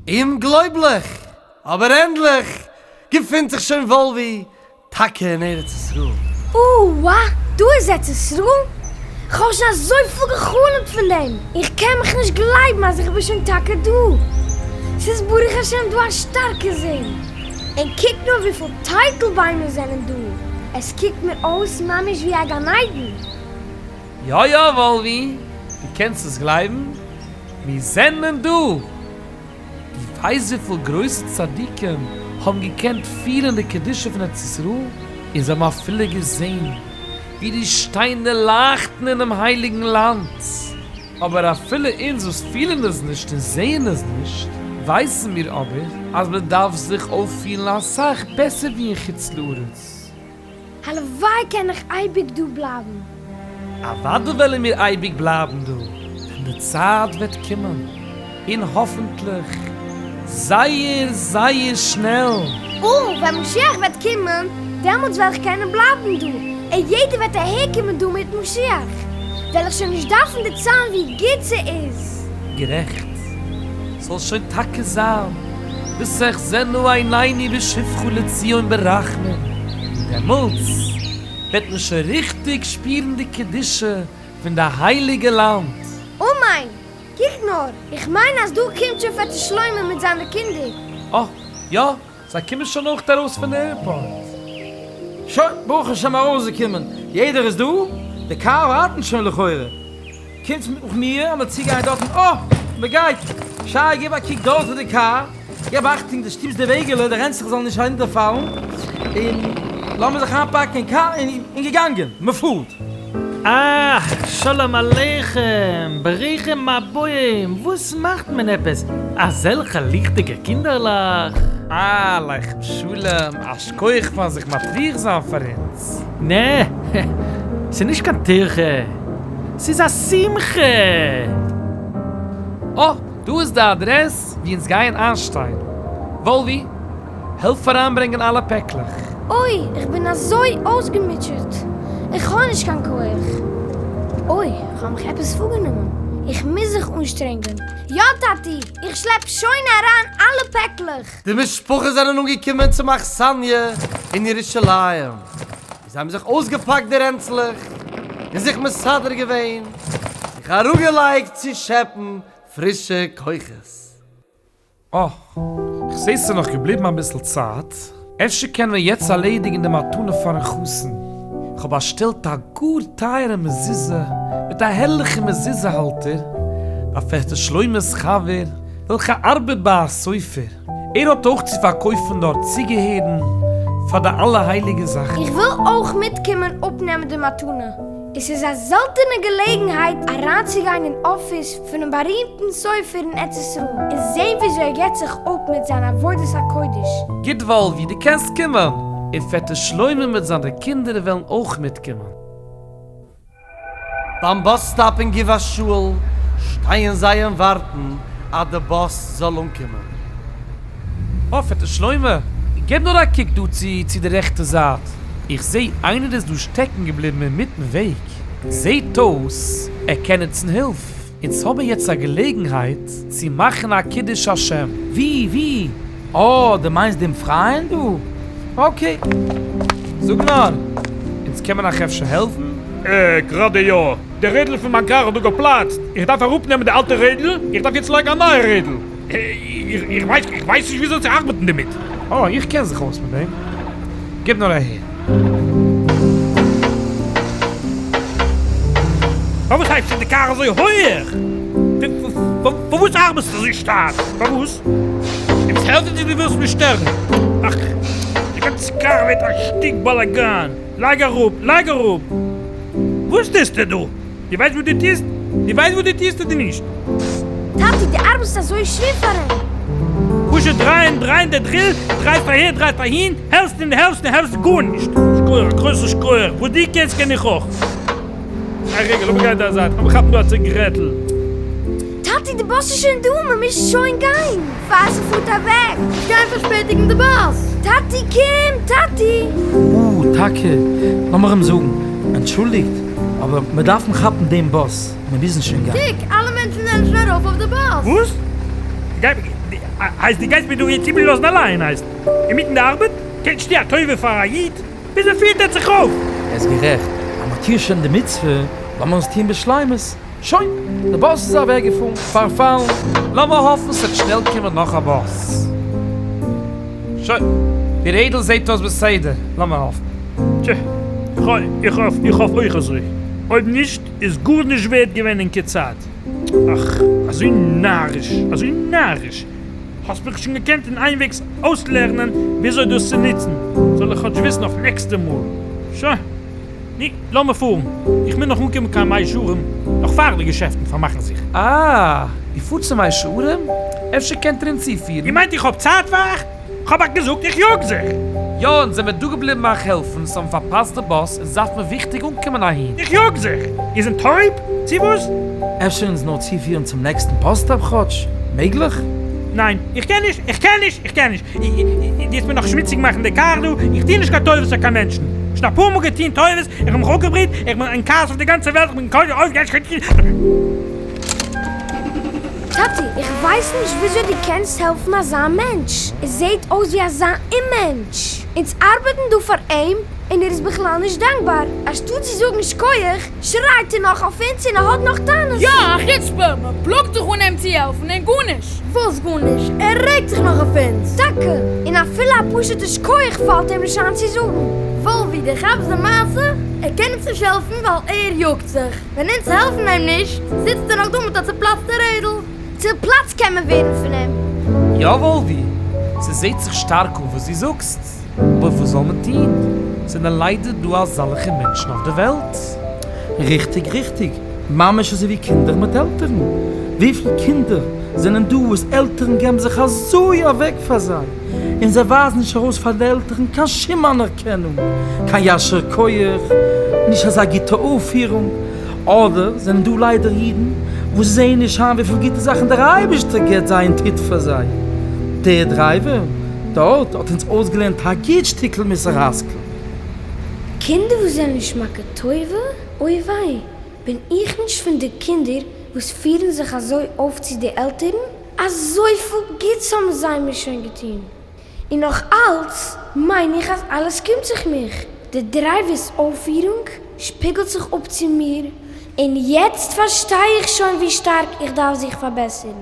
אומגלויבליך! אבער ענדליך געפינט זיך שוין וואלווי טאקע אין ארץ ישראל. אוה דא איז ארץ ישראל? כ'האב שוין אזויפיל גע'חלומ'ט פון דעם, איך קען מיך נישט גלייבן אז איך בין שוין טאקע דא. ס'איז ברוך השם דא א שטארקע זון. און קוק נאר וויפיל טייטל ביימער זענען דא, עס קוקט מיר אויס ממש ווי א גן עדן. יא יא וואלווי, דו קענסט עס גלייבן? מיר זענען דא! דו ווייסט וויפיל גרויסע צדיקים האבן געקענט פילן די קדושה פון ארץ ישראל? און זיי האבן אפילו געזען ווי די שטיינער לייכטן אינעם הייליגן לאנד. אבער אפילו אונז וואס פילן עס נישט און זעען עס נישט, ווייסן מיר אבער אז מען דארף זיך אויפפירן אסאך בעסער ווי אין חוץ לארץ. הלוואי קען איך אייביג דא בלייבן. אוודאי וועלן מיר אייביג בלייבן דא, ווען די צייט וועט קומען, און האפנטליך זייער זייער שנעל. און ווען משיח וועט קומען, דעמאלטס וועל איך קענען בלייבן דא, און יעדער וועט אהערקומען דא מיט משיח, וועל איך שוין נישט דארפן דערציילן ווי גוט ס'איז. גערעכט. זאל שוין טאקע זיין, ותחזינה עינינו בשובך לציון ברחמים, און דעמאלטס וועט מען שוין ריכטיג שפירן די קדושה פון די הייליגע לאנד. אמן! קוק נאר, איך מיין אז דא קומט שוין פעטער שלמה מיט זיינע קינדער. אה, יא, זיי קומען שוין אויך ארויס פון די עירפארט. שוין, ברוך השם ארויסגעקומען, יעדער איז דא, די קאר ווארטן שוין לכאורה. קומטס מיט נאך מיר, לאמיר צוגיין דארטן, אה! מ'גייט! שי, געב א קוק דארט איז די קאר, געב אכטונג דו שטופסט די וועגעלע, די רענצלעך זאלן נישט ארונטערפאלן, און לאמיר זיך איינפאקן אין קאר און געגאנגען, מ'פארט! אה! שלום עליכם! ברוכים הבאים! וואס מאכט מען עפעס אזעלכע ליכטיגע קינדערלעך? עליכם שלום, א שכוח פארן זיך מטריח זיין פאר אונז. נע, ס'איז נישט קיין טירחה, ס'איז א שמחה! אה, דא איז די אדרעס וואו אונז גייען איינשטיין. וואלווי, העלף אריינברענגען אלע פעקלעך. אוי, איך בין אזוי אויסגעמוטשעט, איך האב נישט קיין כח. אוי, איך האב מיך עפעס פארגענומען, איך מוז זיך אנשטרענגען. יא טאטי, איך שלעפ שוין אריין אלע פעקלעך. די משפחה זענען אנגעקומען צום אכסניא אין ירושלים, וואו זיי האבן זיך אויסגעפאקט די רענצלעך און זיך מסדר געווען, זיך אראפגעלייגט צו שעפן פרישע כוחות. אה, כ'זעה ס'איז נאך געבליבן אביסל צייט, אפשר קענען מיר יעצט ארלעדיגן די מתנה פארן חתן. כ'האב באשטעלט א גאר טייערע מזוזה מיט א הערליכע מזוזה האלטער ביי פעטער שלמה'ס חבר וועלכע ארבעט ביי א סופר, ער האט אויך צו פארקויפן דארט צוגעהערן פאר די אלע הייליגע זאכן. איך וויל אויך מיטקומען אפנעמען די מתנה. עס איז א זעלטענע געלעגנהייט אריינצוגיין אין אפיס פונעם בארימטן סופר אין ארץ ישראל און זען וויאזוי ער געבט זיך אפ מיט זיין עבודת הקודש. גוט וואלווי, דו קענסט קומען! און פעטער שלמה מיט זיינע קינדער וועלן אויך מיטקומען. ביים באס סטאפ אין גבעת שאול שטייען זיי און ווארטן אז די באס זאל אנקומען. אה, פעטער שלמה, געב נאר א קוק דא צו צו די רעכטע זייט, איך זעה איינער איז דא שטעקן געבליבן אינמיטן וועג, זעהט אויס ער קען נוצן הילף, אונז האבן יעצט א געלעגנהייט צו מאכן א קידוש השם. ווי? ווי? אה, דו מיינסט דעם פרייען דא? אקעי. זאג נאר, אונז קען מען אייך אפשר העלפן? אה, גראדע יא. די רעדל פון מיין קאר האט דא געפלאצט. איך דארף אראפנעמען די אלטע רעדל, איך דארף יעצט לייגן א נייע רעדל. איך ווייס איך ווייס נישט וויאזוי צו ארבעטן דערמיט. אה, איך קען זיך אויס מיט דעם. גיב נאר אהער. פארוואס הייבסטו די קאר אזוי הויעך? פארוואס ארבעסטו אזוי שטארק? פארוואס? דו ביסט העלפן צו דו ווילסט מיר שטערן? אך, די גאנצע קאר ווערט א שטיק באלאגאן. לייג אראפ! לייג אראפ! וואס טוסטו דא? דו ווייסט וואס דו טוסט? דו ווייסט וואס דו טוסט אדער נישט? טאטי, דו ארבעסט אזוי שווער פאר אים. פשוט דרייען דרייען די דריל, דרייסט אהער דרייסט אהין, העלפסט און העלפסט און העלפסט גארנישט. שכוח, א גרויסן שכוח, וואס דו קענסט קען איך אויך. א רגע, לאמיר גיין די זייט, לאמיר כאפן דא א ציגרעטל. טאטי, די באס איז שוין דא, מען מוז שוין גיין פאר ס'פארט אוועק. גיין פארשפעטיגן די באס. טאטי קום! טאטי! אה, טאקע, לאמיר אים זאגן, אנטשולדיגט, אבער מיר דארפן כאפן דעם באס, מיר מוזן שוין גיין. קוק, אלע מענטשן זענען שוין ארויף אויף די באס. וואס? הייסט דו גייסט מיר דא יעצט איבערלאזן אליין הייסט אינמיטן די ארבעט? קענסט טון א טובה פאר א איד? וויאזוי פירט ער זיך אויף? ער איז גערעכט, אז מען טוט שוין די מצוה, לאמיר עס טון בשלימות. שוין, די באס איז אוועקגעפארן, פארפאלן. לאמיר האפן ס'וועט שנעל קומען נאך א באס. שוין, די רעדל זעט אויס בסדר, לאמיר האפן. טשע, איך האף, איך האף אויך אזוי. אויב נישט איז גארנישט ווערד געווען ענקער צייט. אך, אזוי נאריש, אזוי נאריש. האסט מיך שוין געקענט אין איינוועגס אויסלערנען וויאזוי דאס צו נוצן, זאל איך כאטש וויסן אויף נעקסטע מאל. שוין, נו, לאמיר פארן, איך מוז נאך אנקומען קיין מאה שערים נאך פאר די געשעפטן פארמאכן זיך. אה, איר פארט צו מאה שערים? אפשר קענט איר אונז צופירן? איר מיינט איך האב צייט פאר אייך? כ'האב אייך געזאגט איך יאג זיך! יא, אונז זעמיר דא געבליבן אייך העלפן, ס'האבן פארפאסט די באס, אונז דארף מיר וויכטיג אנקומען אהין. איך יאג זיך! איר זענט טויב? צו וואס? אפשר אונז נאר צופירן צום נעקסטן באס סטאפ כאטש? מעגליך? ניין, איך קען נישט! איך קען נישט! איך קען נישט! דו וועסט מיר נאך שמוציג מאכן די קאר דא, איך טו נישט קיין טובות פאר קיין מענטשן! שוין אפאר מאל געטון טובות, איך האב מיך אפגעבריט, איך בין אין כעס אויף די גאנצע וועלט, איך בין קודם טאטי, איך ווייס נישט וויאזוי דו קענסט העלפן אזא מענטש, ער זעהט אויס ווי אזא אוממענטש. אונז ארבעטן דא פאר אים און ער איז בכלל נישט דאנקבאר, אנשטאט צו זאגן שכוח שרייט ער נאך אויף אונז און ער האט נאך טענות. יא, א חוצפה! מען פלאגט זיך אן אים צו העלפן און גארנישט! וואס גארנישט? ער רעגט זיך נאך אויף אונז! טאקע! און אפילו א פשוט'ע שכוח פאלט אים נישט איין צו זאגן. וואלווי, דו כאפסט די מעשה? ער קען אונז נישט העלפן ווייל ער יאגט זיך. ווען אונז העלפן אים נישט, זיצט ער נאך דא מיט א צופלאצטע רעדל. צופלאצט קען מען ווערן פון אים. יא וואלווי, ס'זעהט זיך שטארק אן וואס דו זאגסט, אבער וואס זאל מען טוהן, ס'זענען ליידער דא אזאלכע מענטשן אויף די וועלט. ריכטיג ריכטיג, ממש אזוי ווי קינדער מיט עלטערן, וויפיל קינדער זענען דא וואס עלטערן געבן זיך אזוי אוועק פאר זיי, און זיי ווייזן נישט ארויס פאר די עלטערן קיין שום אנערקענונג, קיין יישר כח, נישט אזא גוטע אויפפירונג, אדער זענען דא ליידער אידן וואס זעען נישט איין וויפיל גוטע זאכן דער אייבערשטער געבט זיי און טוט פאר זיי. דער דרייווער דארט האט אונז אויסגעלערנט א גוט שטיקל מוסר השכל. קינדער וואס זענען נישט מכיר טובה? אוי וויי, בין איך נישט פון די קינדער וואס פירן זיך אזוי אויף צו די עלטערן? אזויפיל גוטס האבן זיי מיר שוין געטון, און נאך אלץ מיין איך אז אלעס קומט זיך מיך. די דרייווער'ס אויפפירונג שפיגלט זיך אפ צו מיר, און יעצט פארשטיי איך שוין ווי שטארק איך דארף זיך פארבעסערן.